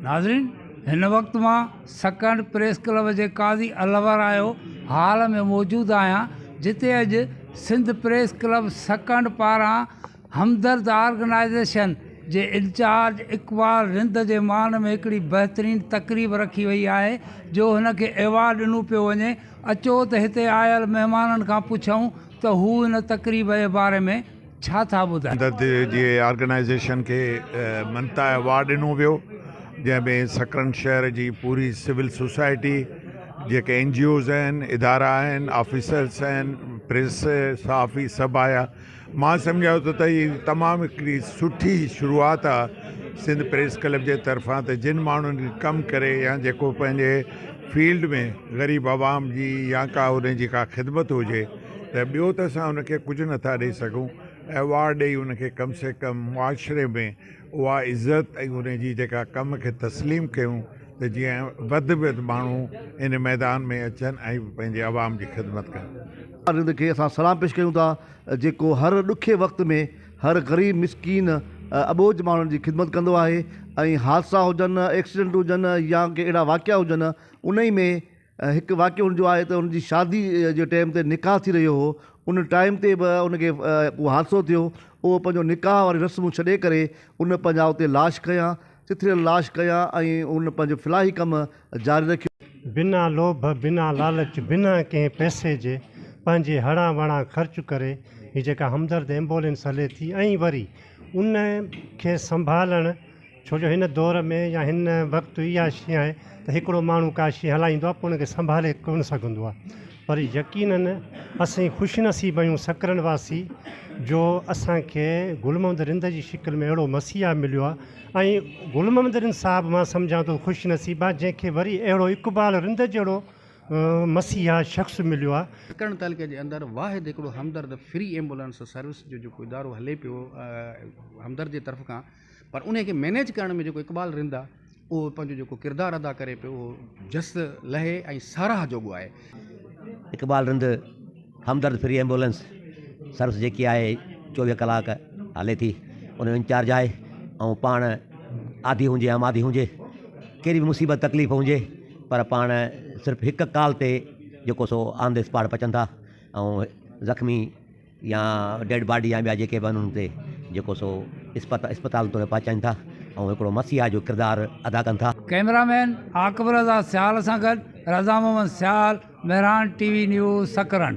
ناظرين هن وقت مان سڪرنڊ پريس ڪلب جي قاضي الهورايو هال ۾ موجود آهيان جتي اڄ سنڌ پريس ڪلب سڪرنڊ پاران همدرد آرگنائيزيشن جي انچارج اقبال رند جي مان ۾ هڪڙي بهترين تقريب رکي وئي آهي جو هن کي ايوارڊ ڏنو پيو وڃي اچو ته هتي آيل مهمانن کان پڇون ته هو ان تقريب جي باري ۾ ڇا ٿا ٻڌائين. همدرد جي آرگنائيزيشن کي مڃتا ايوارڊ ڏنو ويو جنهن ۾ سڪرنڊ شهر جي پوري سول سوسائٽي جيڪي اين جي اوز آهن ادارا آهن آفيسرس آهن پريس صحافي سڀ آيا مان سمجهان ٿو ته هي تمام هڪڙي سٺي شروعات آ سنڌ پريس ڪلب جي طرفان ته جن ماڻهن ڪم ڪري يا جيڪو پنهنجي فيلڊ ۾ غريب عوام جي يا ڪا ان جي ڪا خدمت هجي ته ٻيو ته اسان ان کي ڪجهه نٿا ڏئي سگهون ايوارڊ ڏئي ان کي ڪم سي ڪم معاشري ۾ اها عزت ۽ ان جي جيڪا ڪم کي تسليم ڪيون ته جيئن وڌ ۾ وڌ ماڻهو ان ميدان ۾ اچن ۽ پنهنجي عوام جي خدمت ڪن. رند کي اسان سلام پيش ڪيون ٿا جيڪو هر ڏکي وقت ۾ هر غريب مسڪين اٻوجهه ماڻهن جي خدمت ڪندو آهي ۽ حادثا هجن ايڪسيڊنٽ هجن يا ڪي اهڙا واقعا هجن انهي ۾ هڪ واقعو ان جو آهي ته ان جي شادي جي ٽائيم تي نڪاح ٿي رهيو هو ان ٽائيم تي به ان کي ڪو حادثو ٿيو اهو پنهنجو نڪاح واري رسمون ڇڏي ڪري ان پنهنجا اتي لاش کنيا چٿريل لاش کنيا ۽ ان پنهنجو فلاحي ڪم جاري رکيو. بنا لوڀ، بنا لالچ، بنا ڪنهن پئسي جي پنهنجي هڙان وڙان خرچ ڪري هي جيڪا همدرد ايمبولينس هلي ٿي ۽ وري ان کي سنڀالڻ ڇو جو هن دور ۾ يا هن وقت اها شيء آهي ته هڪڙو ماڻهو ڪا شيء هلائيندو آهي پوء ان کي سنڀالي ڪونه سگهندو آهي پر يقينن اسين خوش نصيب آهيون سڪرنڊ واسي جو اسان کي گل محمد رند جي شڪل ۾ اهڙو مسيحا مليو آهي ۽ گل محمد رند صاحب مان سمجهان ٿو خوش نصيب آهي جنهن کي وري اهڙو اقبال رند جهڙو مسيحا شخص مليو آهي. سڪرنڊ تعلقي جي اندر واحد هڪڙو همدرد فري ايمبولنس سروس جو جيڪو ادارو هلي پيو همدرد جي طرف کان پر انهي کي مينيج ڪرڻ ۾ جيڪو اقبال رند آ اهو پنهنجو جيڪو ڪردار ادا ڪري پيو اهو جس لهي ۽ ساراهه جوڳو آهي. اقبال رند همدرد فري ايمبولينس سروس جيڪي آهي چوويهه ڪلاڪ هلي ٿي ان جو انچارج آهي ۽ پاڻ آڌي هجي يا ماڌي هجي ڪهڙي به مصيبت تڪليف هجي پر پاڻ صرف هڪ ڪال تي جيڪو سو آن the spot پهچن ٿا ۽ زخمي يا ڊيڊ باڊي يا ٻيا جيڪي به آهن انهن تي جيڪو سو اسپتال توڙي پهچائين ٿا ۽ هڪڙو مسيحا جو ڪردار ادا ڪن ٿا. ڪئميرا مين عاقب رضا سيال سان گڏ Raza Muhammad Sial, Mehran T V news, Sakrand.